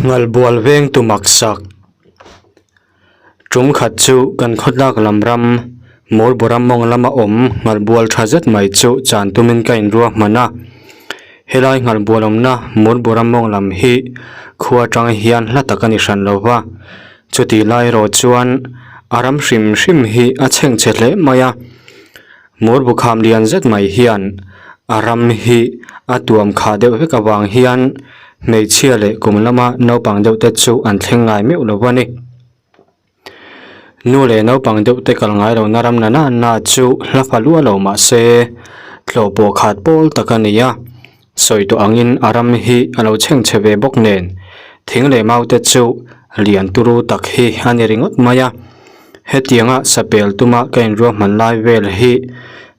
Nghalbual veng tu maksak Tum khat chu kan khawtlak lam ram Mawlbawram mawng lama awm nghalbual tha zet mai chu chan tumin ka inruahman a. Helai nghalbual awmna Mawlbawram mawng lam hi khua atang hian hla tak a ni hran lo va, chutih lai erawh chuan a ram hrim hrim hi a chhengchhe hle mai a. Mawlbu kham lian zet mai hian a ram hi a tuam khah deuh vek avang hian hmeichhia leh kum lama naupang deuh te chu an thleng ngai meuh lo a ni. Nu leh naupang deuh te kal ngai lohna ram na na na chu hla fa lua lo mah se tlawh pawh khat pawl tak a ni a, sawi tawh angin a ram hi a lo chhengchhe ve bawk nen thing leh mau te chu lian turu tak hi a ni ringawt mai a. Hetianga sapel tuma ka inruahman lai vel hi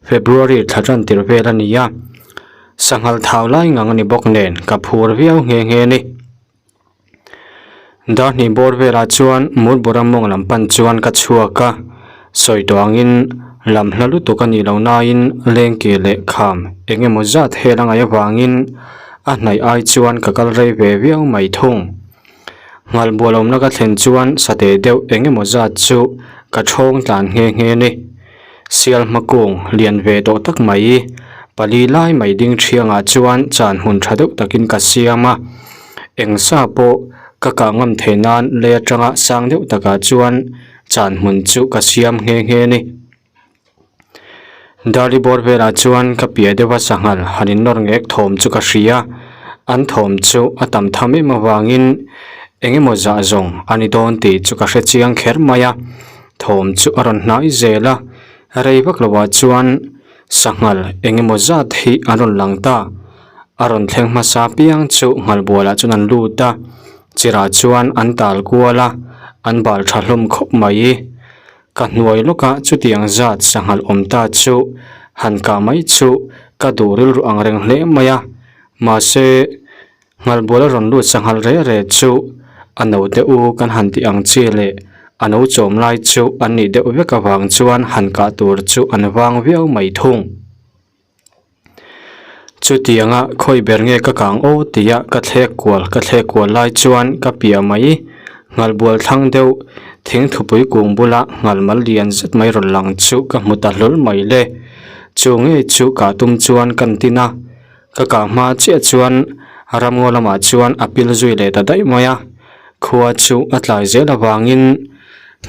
February thla tan tir vel a ni a, sanghal thau lai ngang a ni bawk nen ka phur viau nghe nghe a ni. Darhnih bawr velah chuan Murburam mawng lam pan chuan ka chhuak a, sawi tawh angin lam hla lutuk a nih loh nain lengke leh kham eng emaw zat hel a ngaih avangin a hnaih ai chuan ka kal rei ve viau mai thung. Nghalbual awmna ka thlen chuan sateh deuh eng emaw zat chu ka thawng tlan nghe nghe a ni. Sial hma kung lian ve tawh tak mai pali lai mai ding thiangah chuan chan hmun tha deuh takin ka siam a, eng sa pawh ka kah ngam theih nan lei atanga sang deuh takah chuan chan hmun chu ka siam nghe nghe a ni. Darli bawr velah chuan ka piah deuha sanghal han innawr ngek thawm chu ka hria a, an thawm chu a tam tham em avangin eng emaw zah zawng a ni dawn tih chu ka hre chiang kher mai a, thawm chu a rawn hnai zel a, rei vak lovah chuan sanghal eng emaw zat hi an rawn lang ta, a rawn thleng hmasa piang chu nghalbualah chuan an lut a, chirah chuan an tal kual a, an bal tha hlawm khawp mai. Ka hnuai lawkah chutiang zat sanghal awm ta chu han kah mai chu ka duh rilru ang reng hle mai a, mahse nghalbual a rawn lut sanghal re re chu a note u kan han tih ang chi leh a no chawm lai chu an nih deuh vek avang chuan han kah tur chu an vang viau mai thung. Chutianga khawi ber nge ka kang aw tia ka thlek kual ka thlek kual lai chuan ka piah mai nghalbual thlang deuh thing thupui kung bula nghalmal lian zet mai rawn lang chu ka hmu ta hlawl mai le. Chu ngei chu kah tum chuan kan tin a, ka kah hma chiah chuan ramngaw lamah chuan a pil zui leh ta daih mai a, khua chu a tlai zel avangin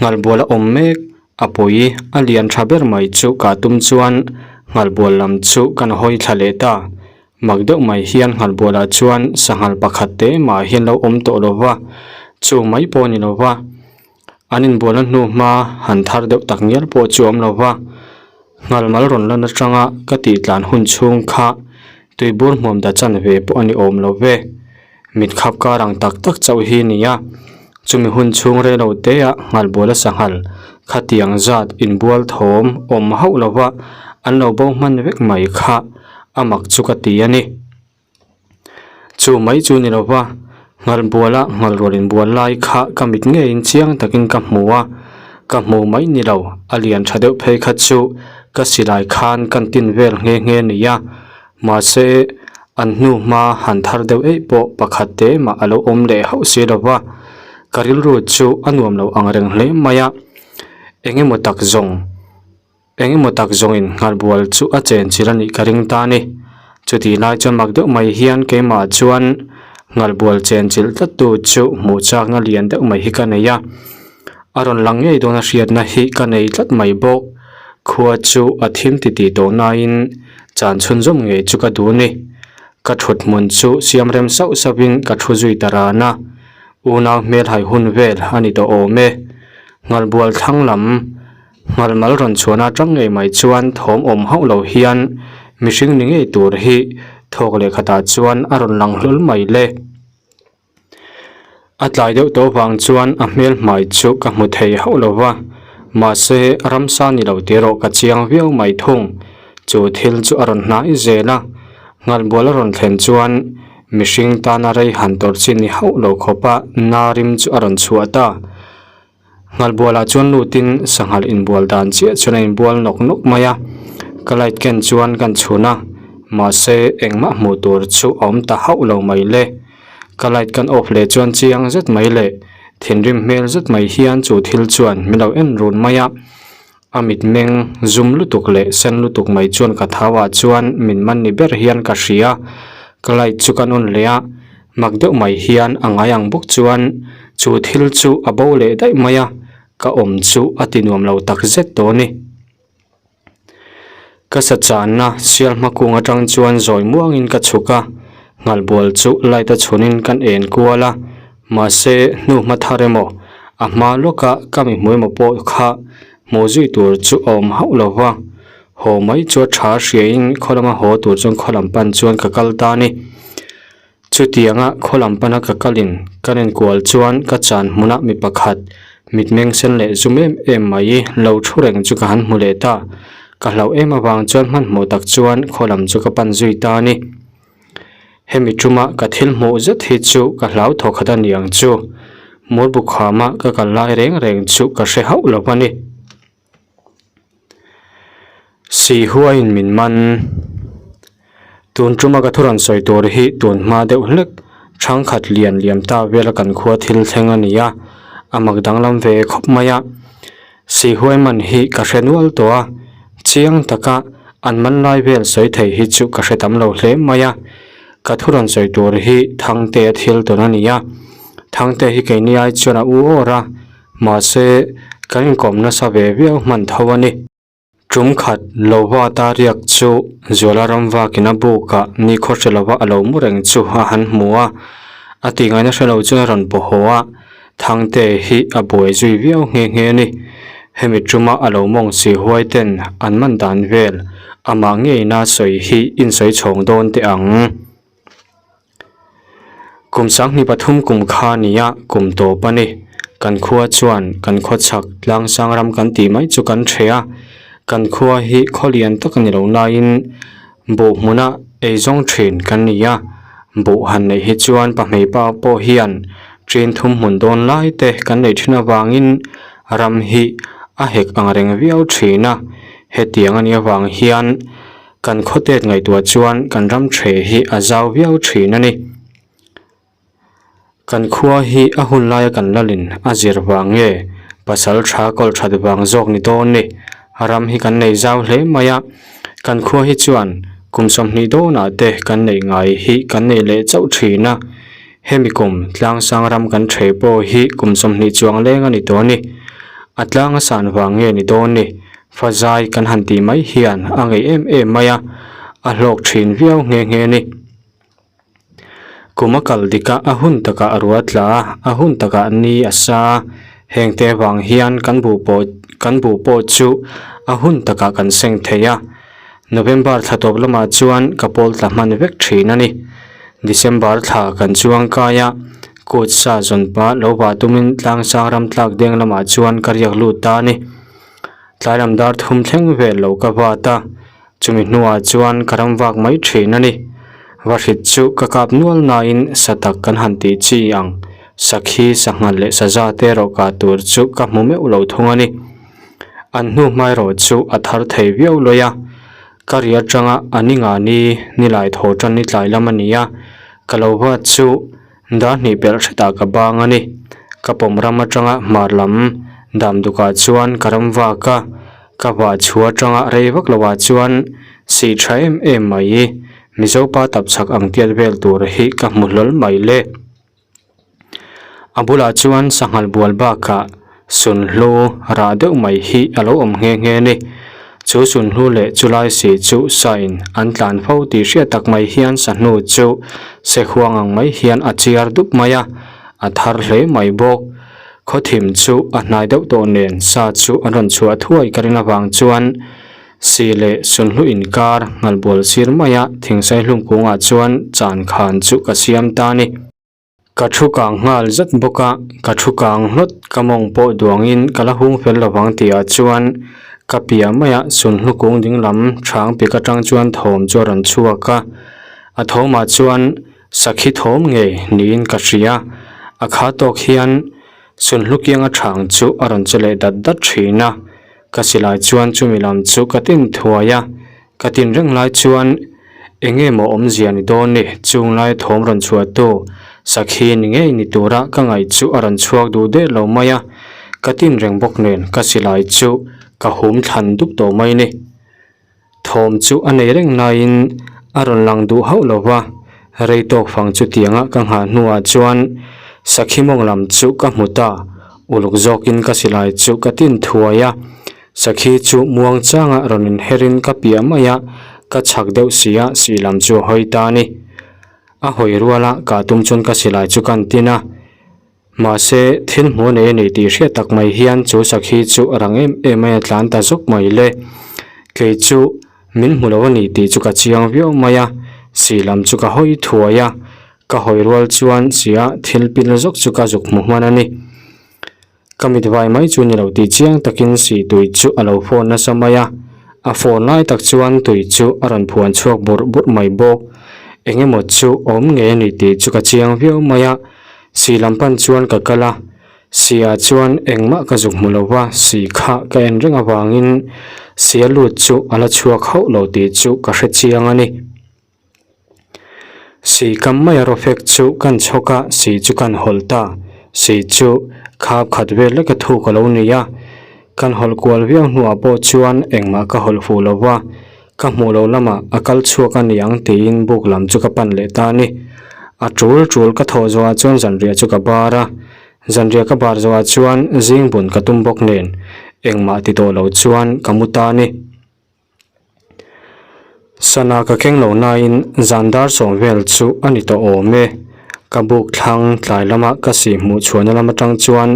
nghalbual a awm mek. A pui a lian tha ber mai chu ka tum chuan nghalbual lam chu kan hawi thla leh ta. Mak deuh mai hian nghalbualah chuan sanghal pakhat te mah hian lo awm tawh lo va, chu mai pawh a ni lo va. An inbualna hnu hma han thar deuh tak ngial pawh chu a awm lo va. Nghalmal rawn lan atanga ka tih tlan hun chhung kha tuibur hmuam da chan ve pawh a ni awm lo ve. Mit khap kar ang tak tak chauh hi a ni a, chumi hun chhung rei lo te ah nghalbual a sanghal khatiang zat inbual thawm awm hauh lova an lo bo hman vek mai kha a mak chu ka ti a ni. Chu mai chu ni lova nghalbuala nghalrual inbual lai kha ka mit ngeiin chiang takin ka hmu a, ka hmu mai ni lo a lian tha deuh phei kha chu ka silai khan kan tin vel nghe nghe a ni a, Mahse, an hnu hma han thar deuh eih pawh pakhat te mah a lo awm leh hauh si lo va, ka rilru chu a nuam lo ang reng hle mai a. Eng emaw tak zawng, eng emaw tak zawngin nghalbual chu a chen chilh a nih ka ring ta a ni. Chutih lai chuan mak deuh mai hian keimah chuan nghalbual chen chilh tlattu chu hmuh chakna lian deuh mai hi ka nei a. A rawn lang ngei dawn a hriatna hi ka nei tlat mai bawk. Khua chu a thim titih tawh nain chan chhunzawm ngei chu ka duh ni. Ka thut hmun chu siam rem sauh sauhin ka thu zui ta ran a. Unau hmelhai hun vel a ni tawh awm e. Nghalbual thlang lam nghalmal rawn chhuahna atang ngei mai chuan thawm awm hauh lo hian mihring ni ngei tur hi thawk leh khatah chuan a rawn lang hlawl mai le. A tlai deuh tawh vang chuan a hmel hmai chu ka hmu thei hauh lo va, mahse ramsa ni lo tih erawh ka chiang viau mai thung. Chu thil chu a rawn hnai zel a, nghalbual a rawn thlen chuan mihring tana rei han tawrh chi ni hauh lo khawpa na rim chu a rawn chhuah ta. Nghalbualah chuan lutin sanghal inbual dan chiah chuan a inbual nawk nawk mai a, ka light ken chuan kan chhun a, mahse engmah hmuh tur chu a awm ta hauh lo mai le. Ka light kan off leh chuan chiang zet mai leh thinrim hmel zet mai hian chu thil chuan min lo en run mai a. A mitmeng zum lutuk leh sen lutuk mai chuan ka thau ah chuan min man ni ber hian ka hria. Ka light chu ka nawn leh a, mak deuh mai hian a ngai ang bawk chuan chu thil chu a bo leh daih mai a, ka awm chu a ti nuam lo tak zet tawh a ni. Ka sa channa sial hma kung atang chuan zawi muangin ka chhuk a, nghalbual chu light a chhunin kan en kual a, mahse hnu hma thar emaw a hma lawka ka mi hmu emaw pawh kha hmuh zui tur chu a awm hauh lo va, haw mai chu a tha hriain khaw lama haw tur chuan khaw lam pan chuan ka kal ta a ni. Chutianga khaw lam pana ka kalin ka rinkual chuan ka chan hmunah mi pakhat mitmeng sen leh zum em em mai lo thu reng chu ka han hmu leh ta. Ka hlauh em avang chuan hmanhmawh tak chuan khaw lam chu ka pan zui ta a ni. Hemi tuma ka thil hmuh zet hi chu ka hlau thawkhat a ni ang chu. Murbukhama ka kal lai reng reng chu ka hre hauh lo a ni. Sihuaiin min man. Tun tuma ka thu rawn sawi tur hi tun hma deuh hlek thangkhat lian liam ta vela kan khua thil thleng a ni a, a mak danglam ve khawp mai a. Sihuai man hi ka hre nual tawh a, chiang taka an man lai vel sawi thei hi chu ka hre tam lo hle mai a. Ka thu rawn sawi tur hi Thangtea thil tawn a ni a, Thangtea hi keini ai chuan a u awr a, Mahse, kan inkawm nasa ve viau hman tho a ni. Tum khat Lova ta riak chu Zuala ram vakin a bukah nikhaw hre lova a lo mu reng chu a han hmu a. A tih ngaihna hre lo chuan a rawn paw haw a, Thangte hi a buai zui viau nghe nghe a ni. Hemi tuma a lo mawng si huai ten an man dan vel amah ngeina sawi hi insawi chhawng dawn teh ang. Kum sanghnih pathum kum kha nia kum tawp a ni. Kan khua chuan kan khaw chhak tlang sang ram kan tih mai chu kan ṭhe a. Kan khua hi khaw lian tak a ni lo nain buh hmuna eizawng ṭhin kan ni a. Buh han neih hi chuan pahmei pa pawh hian ṭin thum hmun dawn lai te kan neih ṭhin avangin ram hi a hek ang reng viau ṭhin a. Hetiang a nih avang hian Kan khawtet ngaihtuah chuan kan ram ṭhe hi a zau viau ṭhin a ni. Kan khua hi a hun laia kan lalin a zir vang nge pasal ṭha kawl ṭhat vang zawk ni dawn ni. Ram hi kan nei zau hle mai a, kan khua hi chuan kum 20 dawnah te kan neih ngai hi kan nei leh chauh ṭhin a. Hemi kum tlangsang ram kan ṭhe pawh hi kum 20 chuang leng a ni tawh a ni. A tlang a san vang nge ni dawn ni. Fazai kan han tih mai hian a ngeih em em mai a, a hlawk thin viau nghe nghe a ni. Kum a kal dik a, a hun takah a ruah tla a, a hun takah ni a sa a, heng te avang hian kan buh pawh kan buh pawh chu a hun takah kan seng thei a. November thla tawp lamah chuan ka pawl tla hman vek thin a ni. December thla kan chuang kai a, kut sa zawn pah lo vah tumin tlangsang ram tlak deng lamah chuan ka riak lut ta a ni. Tlai lam dar thum thleng vel lo ka vat a, chumi hnuah chuan ka ram vak mai thin a ni. Vahrit chu ka kap nual nain sa tak kan han tih chi ang, sakhi, sanghal leh saza te erawh kah tur chu ka hmu meuh lo thung a ni. An hnu hma erawh chu a thar thei viau lawi a, ka ri atanga a ni nga ni, nilai thaw tan ni tlai lam a ni a, ka lo vat chu Dar hnih pelh hretah ka bang a ni. Ka pawm ram atanga hmar lam dam dukah chuan ka ram vak a, ka vah chhu atanga rei vak lovah chuan sih tha em em mai. Mizopa tapchhak ang tiat vel tur hi ka hmu hlawl mai le. A bulah chuan sanghal bual bakah Sunhlu rah deuh mai hi a lo awm nghe nghe a ni. Chu sunhlu leh chulai si chu sain an tlan fo tih hriat tak mai hian sahnu chu sekhuang ang mai hian a chiar dup mai a, a thar hle mai bawk. Khawthim chu a hnai deuh tawh nen sa chu an rawn chhuah thuai ka ring avang chuan si leh sunhlu inkar nghalbual sir maia thingsai hlum kungah chuan chan khan chu ka siam ta a ni. Ka thu kang nghal zat bawk a, ka thu kang hlawt ka mawng pawh duangin ka la hung fel lovang tihah chuan ka piah maia sunhlu kung ding lam chhang pik atang chuan thawm chu a rawn chhuak a, a thawmah chuan sakhi thawm ngei niin ka hria, a kha tawk hian sunhlu kianga chhang chu a rawn che leh dat dat thin a, ka silai chuan chumi lam chu ka tin thuai a. Ka tin reng lai chuan eng nge maw awmzia ni dawn ni? Chung lai thawm rawn chhuah tu. Sakhi ni ngei ni tura ka ngaih chu a rawn chhuak duh der lo mai a, ka tin reng bawk nen ka silai chu ka hum thlan dup tawh mai ni. Thawm chu a nei reng laiin a rawn lang duh hauh lo va, rei tawk fang chutianga ka nghah hnuah chuan sakhi mawng lam chu ka hmu ta, uluk zawkin ka silai chu ka tin thuai a, sakhi chu muang changa rawn inherin ka piah mai a, ka chhak deuh sia sih lam chu a hawi ta a ni. A hawi ruala kah tum chuan ka silai chu ka tin a. Mahse, thil hmuh nei a ni tih hriat tak mai hian chu sakhi chu a rang em em mai a tlan ta zawk mai le. Kei chu min hmu lo a ni tih chu ka chiang viau mai a, si lam chu ka hawi thuai a, ka hawi rual chuan sia thil pil zawk chu ka zuk hmu hman a ni. Ka mit vai mai chu ni lo tih chiang takin si tui chu a lo phone nasa mai a, a phone lai tak chuan tui chu a rawn phuan chhuak burh burh mai bawk. Eng emaw chu awm ngei a ni tih chu ka chiang viau mai a, si lam pan chuan ka kal a, si ah chuan engmah ka zuk hmu lo va, si kha ka en reng avangin si a lut chu a la chhuak hauh lo tih chu ka hre chiang a ni. Si kam mai a rawfek chu kan chhawk a, si chu kan hawlh ta. Si chu khap khat vel lek a thuk a lo ni a. Kan hawlh kual viau hnuah pawh chuan engmah ka hawlh fuh lo va, ka hmuh loh lamah a kal chhuak a ni ang tiin buk lam chu ka pan leh ta a ni. A tul tul ka thawh zawhah chuan zanriah chu ka bar a, zanriah ka bar zawhah chuan zing bun ka tum bawk nen engmah ti tawh lo chuan ka mu ta a ni. Sana ka keng lo nain zan dar sawm vel chu a ni tawh awm e. Ka buk thlang tlai lama ka sih hmuh chhuahna lam atang chuan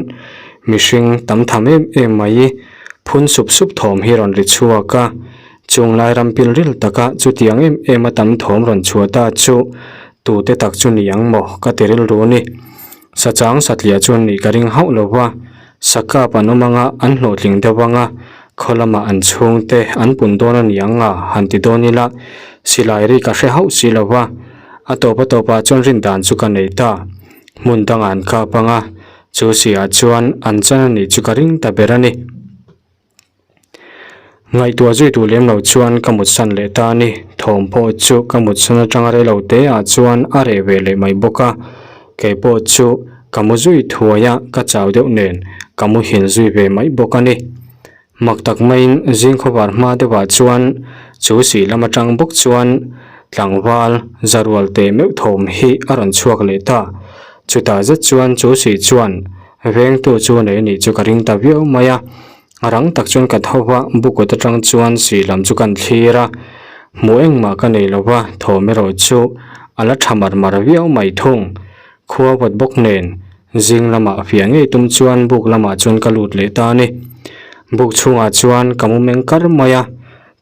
mihring tam tham em em mai phun sup sup thawm hi rawn ri chhuak a. Chung lai ram pil ril taka chutiang em em a tam thawm rawn chhuah ta chu tute tak chu ni ang maw ka ti rilru a ni. Sachang satliah chuan nih ka ring hauh lo va, sakap an awm anga an hlawhtling deuh anga khaw lamah an chhungte an pun dawn a ni ang a han ti dawn ila silai ri ka hre hauh si lo va, a tawp a tawpah chuan rin dan chu ka nei ta. Hmun dangah an kap anga chu siah chuan an chan a nih chu ka ring ta ber a ni. Ngaihtuah zui duh lem lo chuan ka mutsan leh ta a ni. Thawm pawh chu ka mutsan atanga rei lo te ah chuan a reh ve leh mai bawk a. Kei pawh chu ka mu zui thuai a, ka chau deuh nen ka muhil zui ve mai bawk a ni. Mak tak maiin zing khawvar hma deuhah chuan chu sih lam atang bawk chuan tlangval zarual teh meuh thawm hi a rawn chhuak leh ta. Chutah zet chuan chu sih chuan vengtu chu nei a nih chu ka ring ta viau mai a. A rang tak chuan ka tho va, bukawt atang chuan sih lam chu kan thlir a, hmuh engmah ka nei lo va, thawm erawh chu a la tha mar mar viau mai thung. Khua vawt bawk nen zing lamah fiah ngei tum chuan buk lamah chuan ka lut leh ta a ni. Buk chhungah chuan ka mu meng kar mai a,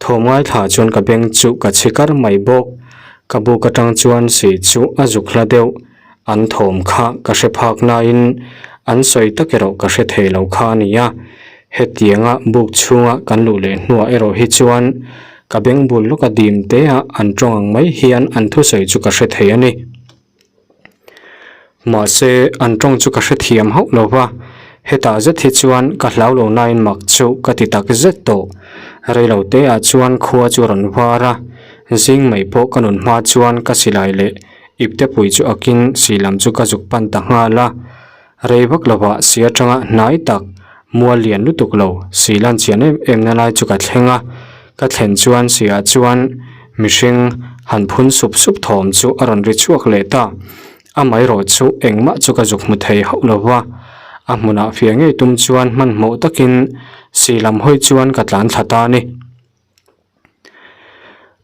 thawm ngaithla chuan ka beng chu ka chhi kar mai bawk. Ka buk atang chuan sih chu a zuk hla deuh. An thawm kha ka hre phak nain an sawi tak erawh ka hre thei lo kha a ni a. Hetianga buk chhunga kan luh leh hnuah erawh hi chuan ka beng bul lawka dim te-ah an tawng ang mai hian an thusawi chu ka hre thei a ni. Mahse, an tawng chu ka hre thiam hauh lo va, hetah zet hi chuan ka hlau lo nain mak chu ka ti tak zet tawh. Reilo te-ah chuan khua chu a rawn var a, zing mai pawh ka nun hma chuan ka silai leh Iptepui chu akin si lam chu ka zuk pan ta nghal a, rei vak lovah si atanga hnai tak mual lian lutuk lo si lan chian em em na lai chu ka thleng a, ka thlen chuan si ah chuan mihring han phun sup sup thawm chu a rawn ri chhuak leh ta, amaherawh chu engmah chu ka zuk hmu thei hauh lo va, a hmunah fiah ngei tum chuan hmanhmawh takin si lam hawi chuan ka tlan thla ta a ni.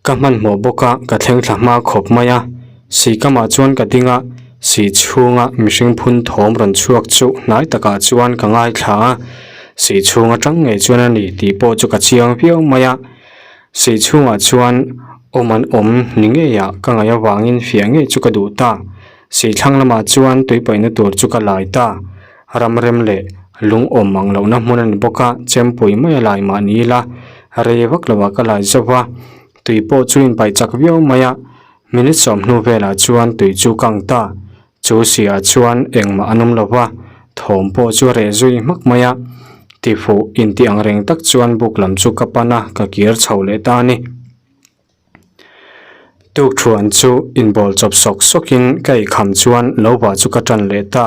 Ka hmanhmawh bawk a, ka thleng thla hma khawp mai a. Sihkamah chuan ka ding a, sih chhunga mihring phun thawm rawn chhuak chu hnai takah chuan ka ngaithla a. Sih chhung atang ngei chuan a ni tih pawh chu ka chiang viau mai a. Sih chhungah chuan awm an awm ni ngeiah ka ngaih avangin fiah ngei chu ka duh ta. Sih thlang lamah chuan tui paihna tur chu ka lai ta. Ram rem leh lung awm ang lohna hmun a ni bawk a, chempui mai a lai mah ni ila rei vak lovah ka lai zauh va, tui pawh chu inpaih chak viau mai a, minute sawmhnu velah chuan tui chu kang ta, chu siah chuan engmah an awm lo va, thawm pawh chu a reh zui hmak mai a, tifuh intih ang reng tak chuan buk lam chu ka pan a, ka kir chho leh ta a ni. Tukṭhuan chu inbawl chawp sawk sawkin ka eikham chuan lo vah chu ka ṭan leh ta.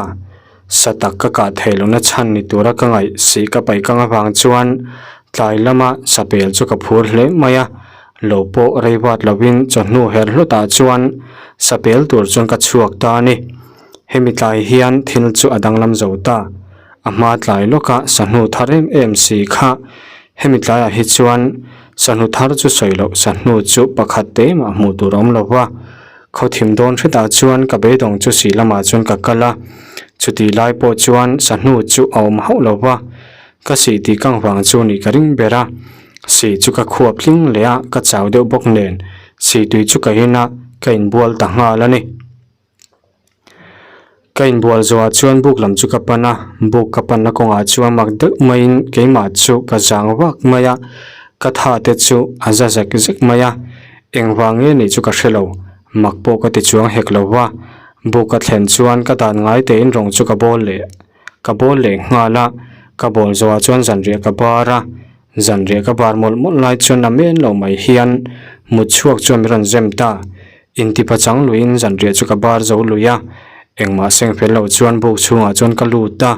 Sa tak ka kah theih lohna chhan ni tura ka ngaih sih ka paih kang avang chuan tlai lama sapel chu ka phur hle mai a, lo pawh rei vat lovin chawhnu her hlutah chuan sapel tur chuan ka chhuak ta a ni. Hemi tlai hian thil chu a danglam zo ta. A hma tlai lawka sahnu thar em em si kha hemi tlaiah hi chuan sahnu thar chu sawi loh sahnu chu pakhat te mah hmuh tur a awm lo va. Khawthim dawn hretah chuan ka beidawng chu sih lamah chuan ka kal a, chutih lai pawh chuan sahnu chu a awm hauh lo va, ka sih tih kang vang chu nih ka ring ber a, sih chu ka khuap tling leh a, ka chau deuh bawk nen sih tui chu ka in a, ka inbual ta nghal a ni. Ka inbual zawhah chuan buk lam chu ka pan a, buk ka panna kawngah chuan mak deuh maiin keimah chu ka zang vak mai a, ka tha te chu a za zek zek mai a, engvang nge nih chu ka hre lo, mak pawh ka ti chuang hek lo va, buk ka thlen chuan ka dan ngai tein rawng chu ka bawl leh ka bawl leh nghal a, ka bawl zawhah chuan zanriah ka bar a, zanriah ka bar mawlh mawlh lai chuan a men lo mai hian mut chhuak chuan min rawn zem ta. Intipa chang luiin zanriah chu ka bar zo lui a, engmah seng fel lo chuan buk chhungah chuan ka lut a,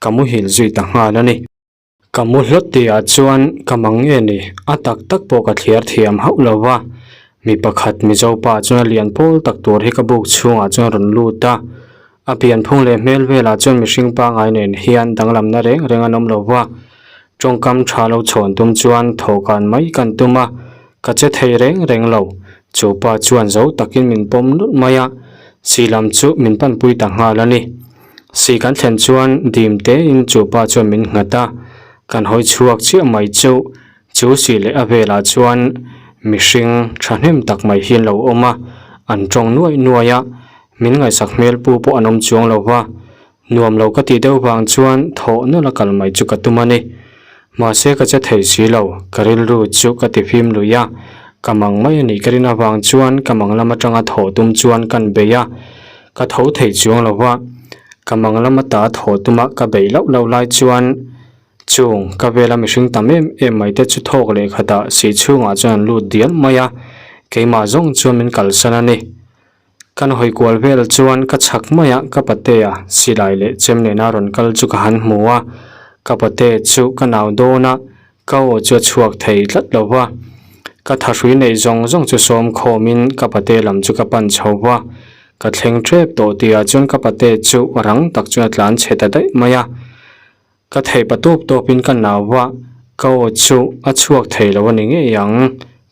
ka muhil zui ta nghal a ni. Ka mu hlawt tihah chuan ka mang nge ni, a tak tak pawh ka thliar thiam hauh lo va, mi pakhat Mizo pa chuan a lian pawl tak tur hi ka buk chhungah chuan a rawn lut a, a pianphung leh hmel velah chuan mihring pangngai nen hian danglamna reng reng an awm lo va, Tawngkam tha lo chhawn tum chuan thawhkan mai kan tum a, ka che thei reng reng lo. Chu pa chuan zo takin min pawm nulh mai a, si lam chu min panpui ta nghal a ni. Si kan thlen chuan dim tein chu pa chuan min nghat a, kan hawi chhuak chiah mai chu. Chu si leh a velah chuan mihring thahnem tak mai hi an lo awm a, an tawng nuaih nuaih a, min ngaihsak hmel pu pawh an awm chuang lo va. Nuam lo ka tih deuh vang chuan thawh nawlh a kal mai chu ka tum a ni. Mahse ka che thei si lo, ka rilru chu ka ti fim lui a, ka mang mai a nih ka rin avang chuan ka mang lam atanga thawh tum chuan kan bei a, ka tho thei chuang lo va, ka mang lam ata thawh tuma ka bei loh loh lai chuan chung ka vela mihring tam em em mai te chu thawk leh khatah sih chhungah chuan an lut dial mai a, keimah zawng chuan min kalsan a ni. Kan hawi kual vel chuan ka chhak mai a, ka patea silai leh chem nena rawn kal chu ka han hmu a, ka pate chu ka nau dawn a, ka aw chu a chhuak thei tlat lo va. Ka thahrui neih zawng zawng chu sawm khawmin ka pate lam chu ka pan chho va, ka thleng tep tawh tihah chuan ka pate chu rang tak chuan a tlan chhe ta daih mai a. Ka theih pa tawp tawpin ka nau a, ka aw chu a chhuak thei lo a ni ngei ang.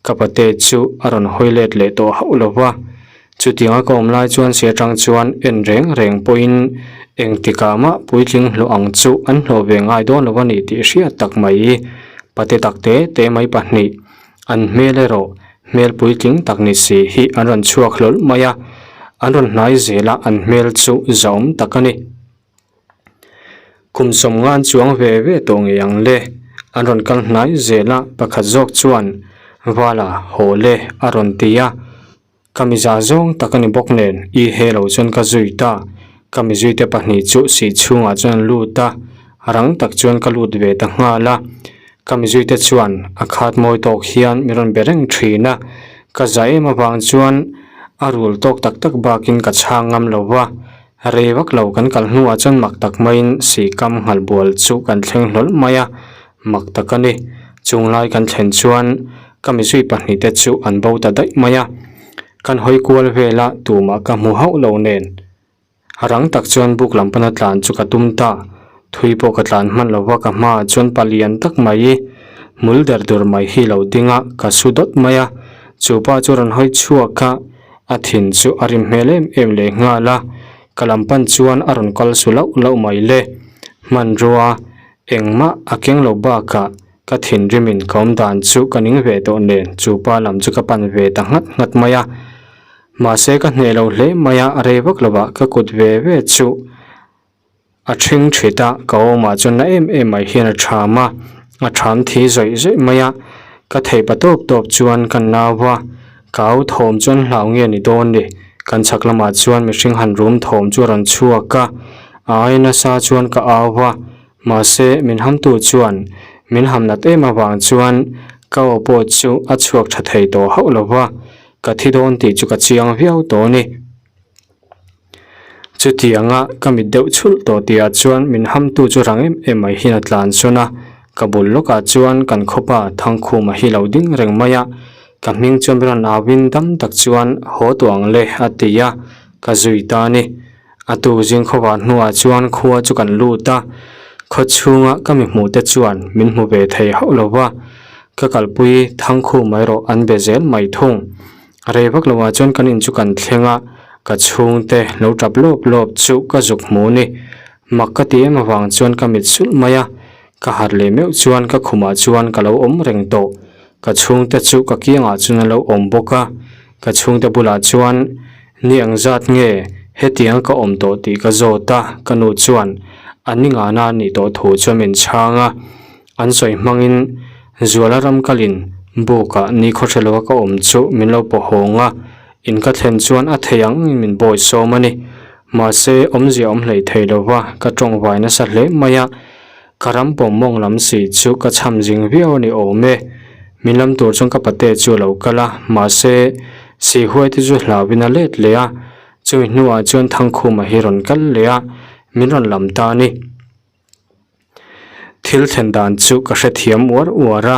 Ka pate chu a rawn hawi let leh tawh hauh lo va. Chutianga ka awm lai chuan si atang chuan en reng reng pawhin engtikah mah puitling hlawh ang chu an hlawh ve ngai dawn lo a ni tih hriat tak mai. Pate tak te te mai pahnih an hmel erawh hmel puitling tak ni si hi an rawn chhuak hlawl mai a, an rawn hnai zel a an hmel chu zahawm tak a ni. Kum sawmnga an chuang ve ve tawh ngei ang le. An rawn kal hnai zel a, pakhat zawk chuan Vala haw le a rawn ti a. Ka miza zawng tak a ni bawk nen i he lo chuan ka zui ta. Ka mizuite pahnih chu sih chhungah chuan an lut a, rang tak chuan ka lut ve ta nghal a. Ka mizuite chuan a khat mawi tawk hian min rawn be reng thin a, ka za em avang chuan a rul tawk tak tak bakin ka chhang ngam lo va. Rei vak lo kan kal hnuah chuan mak tak maiin Sikam nghal bual chu kan thleng hlawl mai a, mak tak a ni. Chung lai kan thlen chuan ka mizui pahnihte chu an bo ta daih mai a, kan hawi kual vel a tumah ka hmu hauh lo nen. Rang tak chuan buk lam pana tlan chu ka tum ta, thui pawh ka tlan hman lo va ka hmaah chuan palian tak mai hmul der dur mai hi lo ding a, ka su dawt mai a, chu pa chu rawn hawi chhuak a. A thin chu a rim hmel em em leh nghal a, ka lam pan chuan a rawn kal su lauh lauh mai le. Hmanrua engmah a keng lo bakah ka thinrimin ka awm dan chu ka ning ve tawh nen chu pa lam chu ka pan ve ta nghat nghat mai a. Mahse ka hneh lo hle mai a, rei vak lovah ka kut ve ve chu A ṭhing ṭhit a, ka awmah chuan na em em mai hian a ṭham a, a ṭham thi zawih zawih mai a, ka thei pa tawp tawp chuan ka nau a, ka au thawm chuan hlau nge ni dawn ni, kan chhak lamah chuan mihring han rum thawm chu a rawn chhuak a, a ai nasa chuan ka au a, mahse min hamtu chuan min ham nat em avang chuan ka aw pawh chu a chhuak ṭha thei tawh hauh lo va. Ka thi dawn tih chu ka chiang viau tawh a ni. Chutianga ka mit deuh chhulh tawh tihah chuan min hamtu chu rang em em mai hian a tlan sawn a, ka bul lawkah chuan kan khawpa Thangkhuma hi lo ding reng mai a, ka hming chuan rawn auin dam tak chuan haw tawh ang le a ti a, ka zui ta a ni. A tu zing khawvar hnuah chuan khua chu kan lut a, khaw chhunga ka mi hmuh te chuan min hmu ve thei hauh lo va, ka kalpui Thangkhuma erawh an be zel mai thung. Rei vak loah chuan kan in chu kan thleng a, ka chhungte lo tap lawp lawp chu ka zuk hmu ni. Mak ka ti em avang chuan ka mit sulh mai a, ka harh leh meuh chuan ka khumah chuan ka lo awm reng tawh. Ka chhungte chu ka kiangah chuan an lo awm bawk a, ka chhungte bulah chuan ni ang zat nge hetiang ka awm tawh tih ka zawt a, ka nu chuan a ni ngana nih tawh thu chuan min chhang a. An sawi hmangin Zuala ram kalin bukah ni khawhre lova ka awm chu min lo pawh hawng a, in ka thlen chuan a thei ang in min bawi sawm a ni. Mahse, awmzia awm hlei thei lova ka tawng vai nasa hle mai a, ka ram pawm mawng lam si chu ka cham zing viau a ni awm e. Min lam tur chuan ka pate chu a lo kal a, mahse, Sihuai te chu hlauin a let leh a, chumi hnuah chuan Thangkhuma hi rawn kal leh a, min rawn lam ta a ni. Thil thlen dan chu ka hrethiam uar uar a,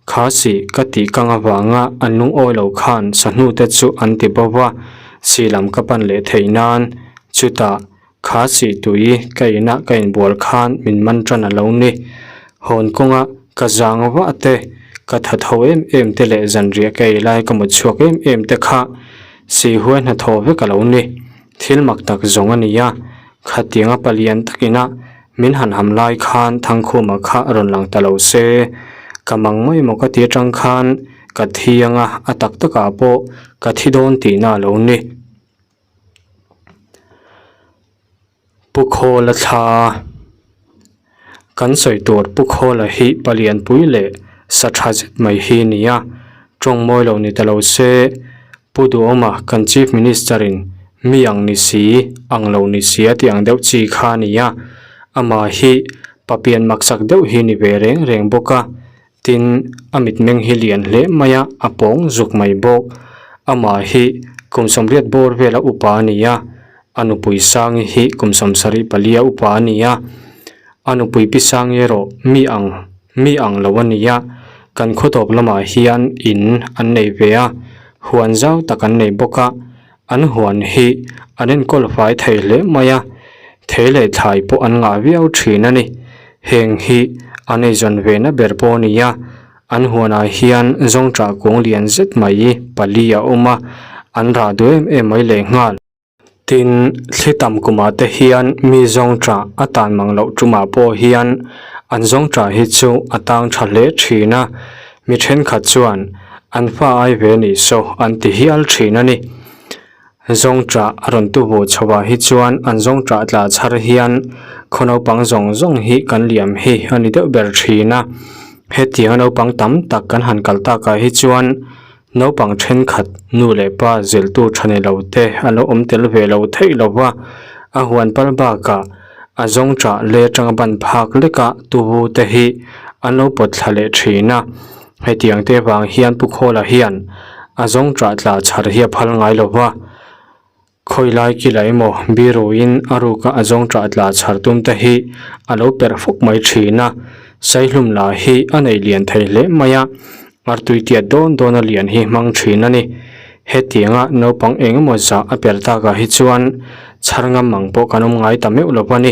kha si ka tih kang avanga an lungawi lo khan sahnu te chu an ti bo va, si lam ka pan leh theih nan chutah kha si tui ka inah ka inbual khan min man tan a lo ni. Hawn kawnga ka zang vah te, ka tha tho em em te leh zanriah ka ei lai ka mut chhuak em em te kha si huai hnathawh vek a lo ni. Thil mak tak zawng a ni a, khatianga palian takina min han ham lai khan Thangkhuma kha rawn lang ta lo se, ka mang mai maw ka ti atang khan ka thi anga a tak takah pawh ka thi dawn tihna a lo ni. Pu Khawla thla kan sawi tur Pu Khawla hi palian pui leh sa tha zet mai hi a ni a, tawng mawi lo ni ta lo se, Pu Duhawma kan Chief Minister in mi ang ni si, ang lo ni si a tih ang deuh chi kha a ni a, amah hi papian maksak deuh hi ni ve reng reng bawk a, Tin, a mitmeng hi lian hle mai a, a pawng zuk mai bawk. Amah hi kum sawmriat bawr vela upa a ni a, a nupui Sangi hi kum sawmsarih palia upa a ni a. A nupui Pi Sangi erawh mi ang mi ang lo a ni a, kan khawtawp lamah hian in an nei ve a, huan zau tak an nei bawk a, an huan hi an enkawl fai thei hle mai a, thei leh thlai pawh an ngah viau thin a ni. Heng hi an eizawn ve na ber pawh a ni a, an huanah hian zawngṭah kung lian zet mai pali a awm a, an rah duh em em mai lehnghal. Tin, thli tam kumah te hian mi zawngṭah a tan mang loh ṭumah pawh hian an zawngṭah hi chu a tang ṭha hle ṭhin a, mi ṭhenkhat chuan an fa ai ve nih saw an ti hial ṭhin a ni. Zawngṭah a rawn tu vuh chhoah hi chuan an zawngṭah tla chhar hian khaw naupang zawng zawng hi kan liam hi a ni deuh ber ṭhin a, hetianga naupang tam tak kan han kal takah hi chuan Naupang thenkhat nu leh pa zilhtu tha ni lo te an lo awm tel ve lo theih lo va, a huan pal bakah a zawng chah le atanga ban phak leka tuvu te hi an lo pawt thla leh thin a. Hetiang te vang hian Pu Khawla hian a zawng chah tla chhar hi a phal ngai lo va. Khawilai kila emaw biruin a ruka a zawng ṭah tla chhar tum te hi a lo perh fuk mai ṭhin a, Saihlum lah hi a nei lian thei hle mai a, artui tiat dawn dawn a lian hi hmang ṭhin a ni. Hetianga naupang eng emaw zah a perh takah hi chuan chhar ngam ang pawh kan awm ngai ta meuh lo a ni.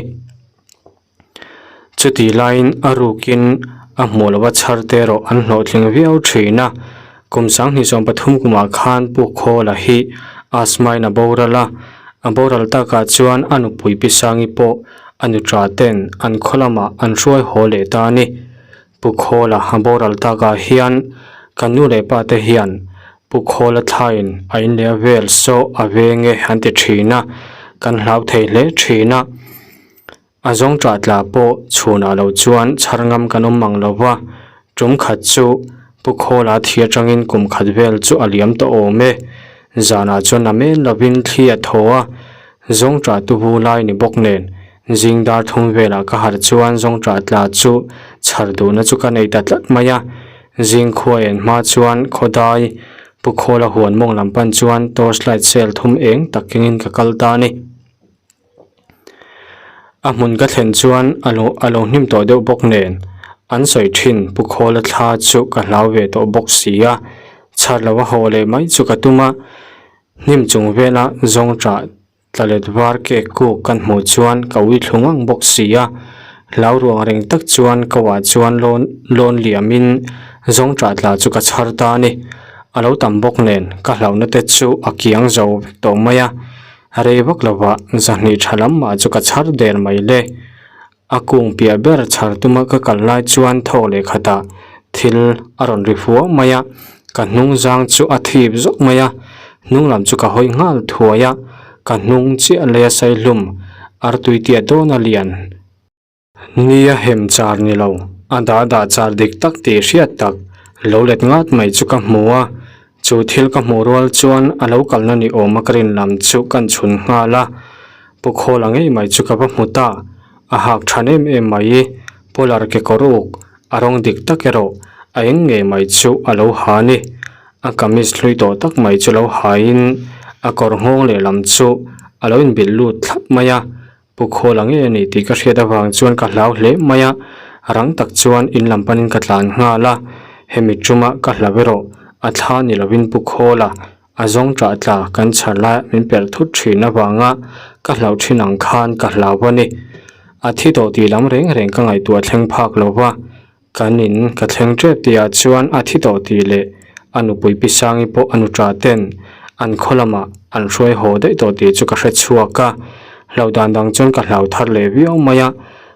Chuti laiin a rukin a hmuh lova chhar te erawh an hlawhtling viau thin a, kum sanghnih 13 kumah khan Pu Khawla hi asthma in a boral a, a boral takah chuan a nupui Pi Sangi pawh a nuṭa ten an khaw lamah an hruai haw leh ta a ni. Pu Khawla a boral takah hian kan nu leh pa te hian Pu Khawla thlaiin a in leh a vel saw a veng e an ti thin a, kan hlau thei hle thin a. A zawng ṭah tla pawh chhunah lo chuan chhar ngam kan awm mang lo va, ṭum khat chu Pu Khawla thi aṭangin kum khat vel chu a liam tawh awm e. Zanah chuan a men lovin thli a thaw a, zawng ṭah tuvu lai ni bawk nen zing dar thum velah ka harh chuan zawng ṭah tla chu chhar duhna chu ka nei ta tlat mai a. Zing khua en hma chuan khawdai. Pu Khawla huan mawng lam pan chuan torch light cell thum eng tak kengin ka kal ta a ni. A hmun ka thlen chuan a lo a lo hnim tawh deuh bawk nen an sawi thin Pu Khawla thla chu ka hlau ve tawh bawk si a, chhar lo a haw leh mai chu ka tum a, hnim chung vela zawng tah tla let var kek kuk kan hmuh chuan ka ui thlu ngang bawk si a, hlau ruang reng tak chuan ka uah chuan lawn lawn liamin zawng tah tla chu ka chhar ta a ni, a lo tam bawk nen ka hlauhna te chu a kiang zo vek tawh mai a. Rei vak lovah zahnih tha lam mah chu ka chhar der mai le. A kung piah ber chhar tuma ka kal lai chuan thawk leh khatah thil a rawn ri fuau mai a, ka hnung zang chu a thip zawk mai a, hnung lam chu ka hawi nghal thuai a, ka hnung chiah leia saihlum artui tiah dawn a lian. Nia hem char ni lo, a dah dah char dik tak tih hriat tak, lo let ngat mai chu ka hmu a, chu thil ka hmuh rual chuan a lo kalna ni awm a ka rin lam chu kan chhun nghal a, Pu Khawla ngei mai chu ka va hmu ta, a hak than em em mai, polar kekawr uk, a rawng dik tak erawh a eng ngei mai chu a lo ha a ni, a kamis hlui tawh tak mai chu lo hain a kawr nghawng lehlam chu a lo inbilh lut thlap mai a. Pu Khawla ngei a ni tih ka hriat avang chuan ka hlau hle mai a, rang tak chuan in lam panin ka tlan nghal a, hemi tuma ka hlau erawh a thla ni lovin Pu Khawla a zawng tah tla kan chhar laiah min perh thut thin avanga ka hlauh thin ang khan ka hlau a ni. A thi tawh tih lam reng reng ka ngaihtuah thleng phak lova, Kan in ka thleng tep tihah chuan a thi tawh tih leh a nupui pi Sangi pawh a nuṭa ten an khaw lamah an hruai haw daih tawh tih chu ka hre chhuak a, hlo dan dang chuan ka hlau thar leh viau mai a,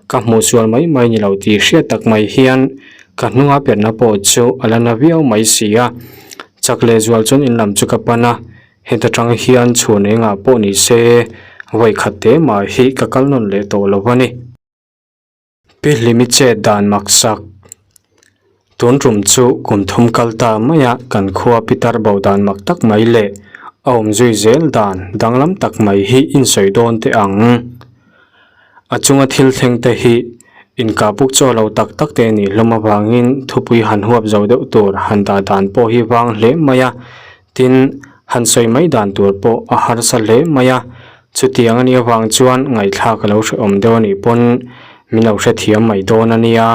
ka hmuh sual mai mai ni lo tih hriat tak mai hian ka hnunga perhna pawh chu a la na viau mai si a, chak leh zual chuan in lam chu ka pan a, heta tang hian chhun engah pawh ni se vawikhat te mah hi ka kal nawn leh tawh lo a ni. Pi Hlimi chet dan maksak. Tun tum chu kum thum kal ta maia kan khua Pitar bo dan mak tak mai leh a awm zui zel dan danglam tak mai hi insawi dawn teh ang. A chunga thil thleng te hi inkah puk chaw lo tak tak te nih hlawm avangin thupui han huap zo deuh tur han dah dan pawh hi vang hle mai a, tin han sawi mai dan tur pawh a harsa hle mai a. Chutiang a nih avang chuan ngaihthlak a lo hrehawm deuh a nih pawn min lo hrethiam mai dawn a nia.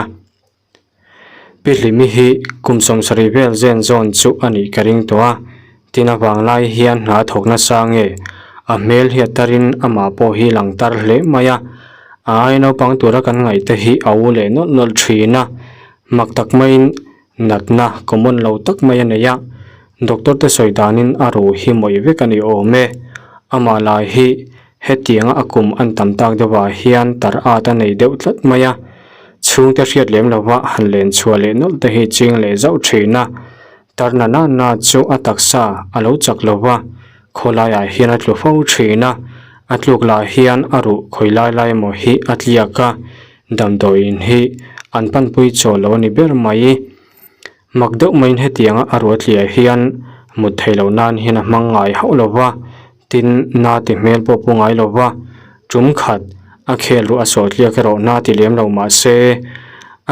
Pi Hlimi hi kum 70 vel zen zawn chu a nih ka ring tawh a, tin avang lai hian hna thawk nasa nge a hmel hi a tarin amah pawh hi lang tar hle mai a, a ai naupang tura kan ngaih te hi a u leh nawlh nawlh thin a, mak tak maiin natna common lo tak mai a nei a, doctor te sawi danin a ruh hi mawih vek a ni awm e. Amah lai hi hetianga a kum an tam tak deuhah hian tar at a nei deuh tlat mai a, chhungte hriat lem lova han len chhuah leh nawlh te hi ching leh zauh thin a, tar na na na chu a taksa a lo chak lova, khawlaiah hian a tlu fo thin a, a tluk lah hian a ruh khawi lai lai emaw hi a tliak a, Damdawiin hi an panpui chaw lo a ni ber mai. Mak deuh maiin hetianga a ruatliah hian mut theih loh nan hian a hmang ngai hauh lo va, tin na ti hmel pawh pu ngai lo va, tum khat a khel ruah a sawhtliak erawh na ti lem lo mah se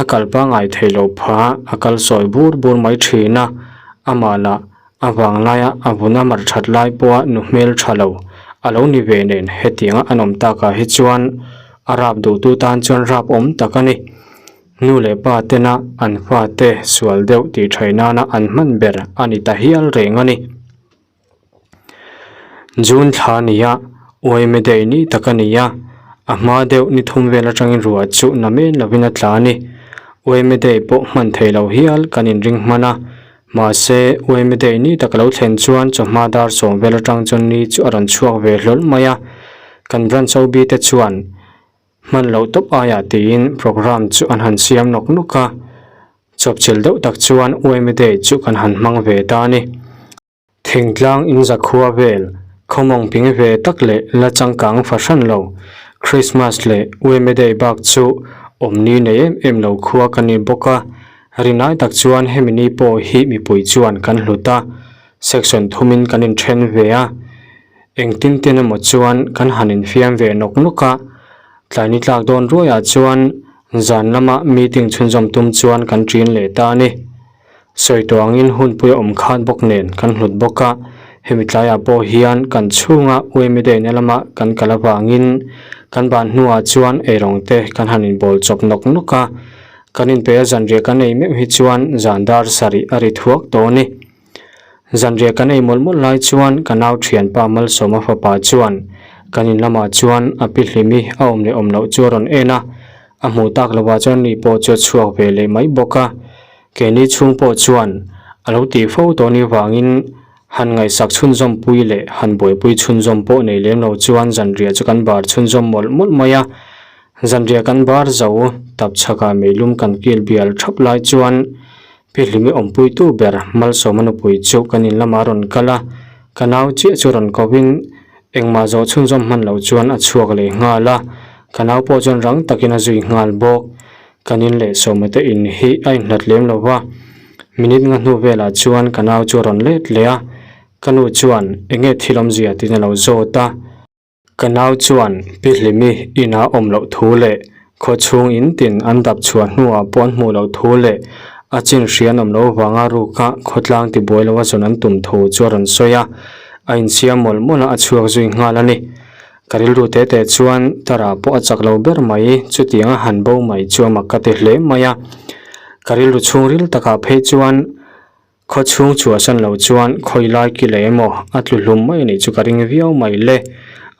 a kal pangngai theih loh phah a kal sawi bur bur mai thin a, amah lah A vang laia a vun a mar that lai pawha nu hmel tha lo a lo ni ve nen hetianga an awm takah hi chuan a rap duhtu tan chuan rap awm tak a ni. Nu leh pa tena an fate sual deuh tih thaih nana an hman ber a ni ta hial reng a ni. June thla a ni a, uaime daih ni tak a ni a, a hma deuh ni thum vel atangin ruah chu na men lovin a tla a ni. Uaime daih pawh hman theih loh hial kan inring hman a, Mahse, uaime daih ni tak a lo thlen chuan chawhma dar sawm vel atang chuan ni chu a rawn chhuak ve hlawl mai a, kan branch OB te chuan hman loh tawp aiah tiin programme chu an han siam nawk nawk a, chawpchilh deuh tak chuan uaime daih chu kan han hmang ve ta a ni. Thingtlang in zakhua vel khawmawng ping ve tak leh la changkang fahran lo, Christmas leh uaime daih bak chu awmni nei em em lo khua ka ni bawk a, Rinai tak chuan hemi ni pawh hi mipui chuan kan hlut a, section thumin kan inthen ve a, engtin tin emaw chuan kan han infiam ve nawk nawk a, tlai ni tlak dawn ruaiah chuan zan lama meeting chhunzawm tum chuan kan ṭin leh ta a ni. Sawi tawh angin hunpui a awm khat bawk nen kan hlut bawk a, hemi tlaiah pawh hian kan chhunga Uemi Day-na lama kan kal avangin kan ban hnuah chuan eirawng te kan han inbawl chawp nawk nawk a, kan inpeih a zanriah kan ei meuh hi chuan zan dar sarih a ri thuak tawh a ni. Zanriah kan ei mawlh mawlh lai chuan ka nau thianpa Malsawma fapa chuan kan in lamah chuan a pi hlimi a awm leh awm loh chu a rawn en a, a hmuh tak lovah chuan ni pawh chu a chhuak ve leh mai bawk a. Keini chhung pawh chuan a lo tih fo tawh ni vangin han ngaihsak chhunzawm pui leh han buaipui chhunzawm pawh nei lem lo chuan zanriah chu kan bar chhunzawm mawlh mawlh mai a. Zanriah kan bar zo tapchhakah meilum kan kil bial thap lai chuan Pi Hlimi awmpuitu ber Malsawma nupui chu kan in lamah a rawn kal a, ka nau chiah chu rawn kovin engmah zawh chhunzawm hman loh chuan a chhuak leh nghal a, ka nau pawh chuan rang takin a zui nghal bawk. Kan in leh Sawma te in hi a inhlat lem lo va, minute nga hnu velah chuan ka nau chu a rawn let leh a, ka nu chuan enge thil awmzia tiin a lo zawt a. Ka nau chuan Pi Hlimi inah awm loh thu leh khaw chhung in tin an dap chhuah hnuah pawh an hmuh loh thu leh a chin hria an awm loh vanga ruka khawtlang tibuai loa zawn an tum thu chu a rawn sawi a, a insiam mawlh mawlh a, a chhuak zui nghal a ni. Ka rilru te te chuan Tara pawh a chak lo ber mai, chutiang a han bo mai chu a mak ka ti hle mai a. Ka rilru chhungril takah phei chuan Khaw chhung chhuahsan lo chuan khawi lai ki leh emaw a tlu hlum mai anih chu ka ring viau mai le.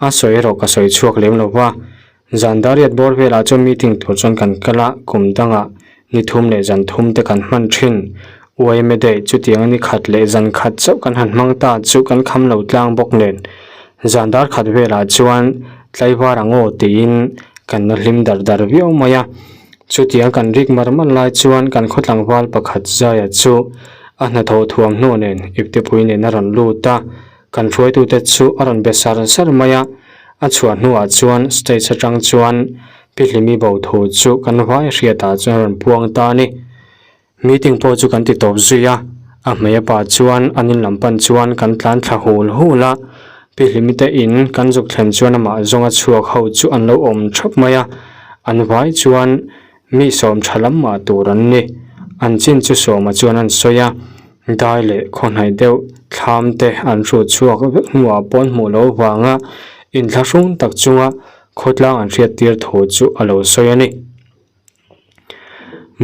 A sawi erawh ka sawi chhuak lem lo va. Zan dariat bawr velah chuan meeting tur chuan kan kal a, kum dangah ni thum leh zan thum te kan hman thin. Uaime daih chutiang a ni khat leh zan khat chauh kan han hmang ta chu kan kham lo tlang bawk nen. Zan dar khat velah chuan tlaivar ang aw tiin kan la hlim dar dar viau mai a. Chutiang kan rik mar mar lai chuan kan khaw tlangval pakhat Zaia chu a hnathawh thuam hnu nen iptepui nen a rawn lut a, kan hruaitute chu a rawn be sar sar mai a. A chhuah hnuah chuan stage atang chuan Pi Hlimi bo thu chu kan vai hriatah chuan a rawn puang ta a ni. Meeting pawh chu kan ti tawp zui a, a hmei a pa chuan an in lam pan chuan kan tlan thla hul hul a, Pi Hlimite in kan zuk thlen chuan amah zawnga chhuak ho chu an lo awm thap mai a, an vai chuan mi sawm tha lam mah tur an ni. An chin chu sawma chuan an sawi a, dai leh khawhnaih deuh thlam te an hrut chhuak vek hnuah pawn hmuh loh vanga inthlahrung tak chunga khawtlang an hriattir thu chu a lo sawi a ni.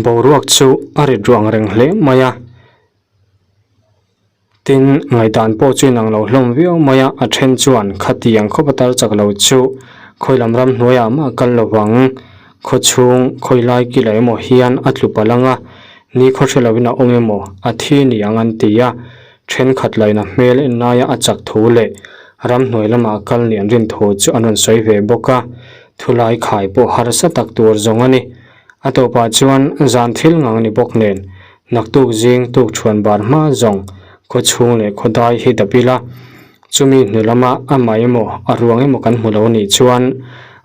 Boruak chu a rit ruang reng hle mai a, tin ngaihdan pawh chu inang lo hlawm viau mai a, a then chuan khatiang khawp a tar chak lo chu khawi lam ram hnuaiah mah a kal lo vang, khaw chhung khawi lai kila emaw hian a tlu palh ang a, ni khaw hre lovin a awm emaw a thi ni ang an ti a, thenkhat laina hmel en laia a chak thu leh ramhnuai lamah a kal ni an rin thu chu an rawn sawi ve bawk a. Thulai khai pawh harsa tak tur zawng a ni. A tawpah chuan zan thil ngang a ni bawk nen, naktuk zing tuk chhuan bar hma zawng khaw chhung leh khaw dai hi dap ila. Chumi hnu lama amah emaw a ruang emaw kan hmu lo nih chuan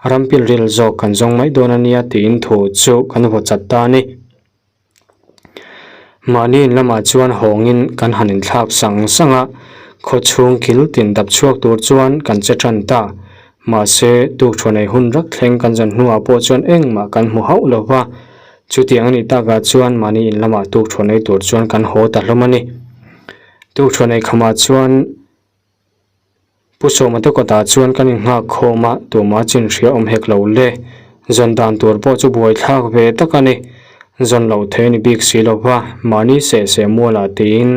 rampilril zawk kan zawng mai dawn a nia tiin thu chu kan vaw chat ta a ni. Mahni in lamah chuan hawngin kan han inthlak sang sang a, khaw chhung kil tin dap chhuak tur chuan kan che tan ta. Mahse, tukṭhuan ei hun rak thleng kan zan hnuah pawh chuan engmah kan hmu hauh lo va, chutiang a nih takah chuan mahni in lamah tukṭhuan ei tur chuan kan haw ta hlawm a ni. Tukṭhuan ei khamah chuan. Pu Sawma te kawtah chuan kan inghak khawm a, tumah chin hria awm hek lo le. Zawn dan tur pawh chu buaithlak ve tak a ni. Zawn loh thei a ni bik si lo va, mahni seh seh mualah tiin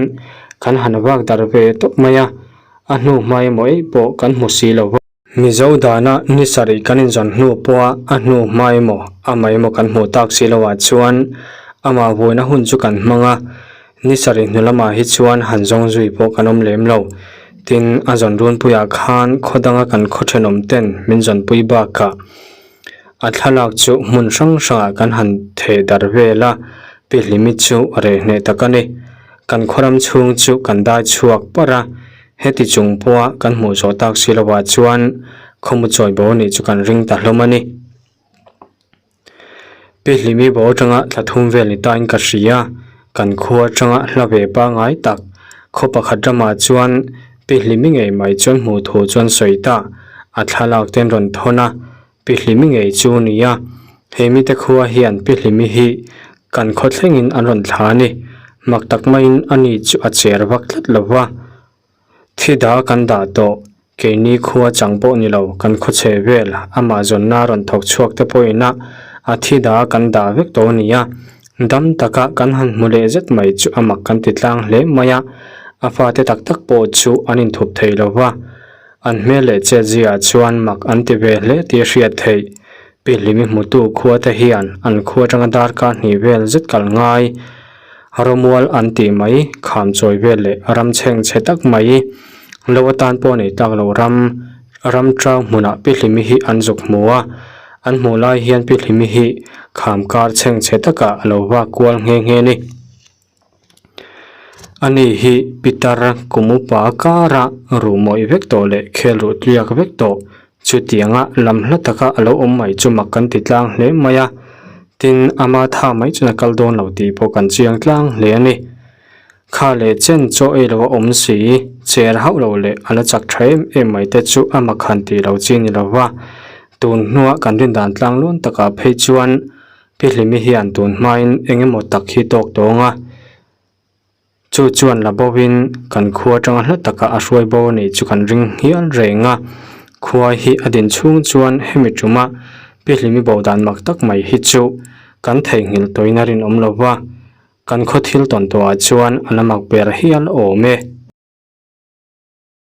kan han vak darh ve tawp mai a, a hnu hma emaw eih pawh kan hmu si lo va. Mizo dana ni sarih kan inzawn hnu pawha a hnu hma emaw amah emaw kan hmuh tak si loah chuan amah vuina hun chu kan hmang a, Ni sarih hnu lamah hi chuan han zawng zui pawh kan awm lem lo. Tin, a zawn runpuiah khan khaw danga kan khaw thenawm ten min zawnpui bakah a thlalak chu hmun hrang hrangah kan han theh darh vel a, Pi Hlimi chu a reh hneh tak a ni. Kan khawram chhung chu kan dai chhuak parh a, heti chung pawha kan hmuh zawh tak si lovah chuan khawmu chawi bo nih chu kan ring ta hlawm a ni. Pi Hlimi bo atanga thla thum vel ni tain ka hria, kan khua atanga hla ve pangngai tak khaw pakhat ramah chuan Pi Hlimi ngei mai chuan hmuh thu chuan sawi ta, a thlalak te an rawn thawn a, Pi Hlimi ngei chu a ni a, he mite khua hian Pi Hlimi hi kan khaw thlengin an rawn thla a ni. Mak tak maiin ani chu a cher vak tlat lo va. Thi dah kan dah tawh, keini khua chang pawh ni lo, kan khaw chhe vel, amah zawnna rawn thawk chhuak te pawhin a a thi dah kan dah vek tawh a ni a. Dam taka kan han hmu leh zet mai chu a mak kan ti tlang hle mai a, a fate tak tak pawh chu an inthup thei lo va. An hmel leh chet ziaah chuan mak an ti ve hle tih a hriat theih. Pi Hlimi hmutu khua te hian an khua atanga darkar hnih vel zet kal ngai. Rawmual an tih mai, kham chawi vel leh ram chheng chhe tak mai. Lo atan pawh nei tlak lo ram, ram tau hmunah Pi Hlimi hi an zuk hmu a. An hmuh lai hian Pi Hlimi hi kham kar chheng chhe takah a lo vak kual nghe nghe a ni. Ani hi pitar kum upa kara ruh mawih vek tawh leh khel ruh tliak vek tawh chutianga lam hla taka a lo awm mai chu mak kan ti tlang hle mai a, tin ama tha mai chuan a kal dawn lo tih pawh kan chiang tlang hle a ni. Kha leh chen chaw ei lo a awm si, cher hauh lo leh a la chak tha em em mai te chu a mak han tih lo chi ni lo va, tun hnua kan rindan tlang luan takah phei chuan Pi Hlimi hian tun hmain eng emaw tak hi tawk tawng a, chu chuan la bovin kan khua atanga hla taka a hruai bo a nih chu kan ring hial reng a. Khua hi a din chhung chuan hemi tuma Pi Hlimi bo dan mak tak mai hi chu kan theihnghilh tawhin a rinawm lo va, kan khaw thil tawn tawhah chuan a la mak ber hial awm e.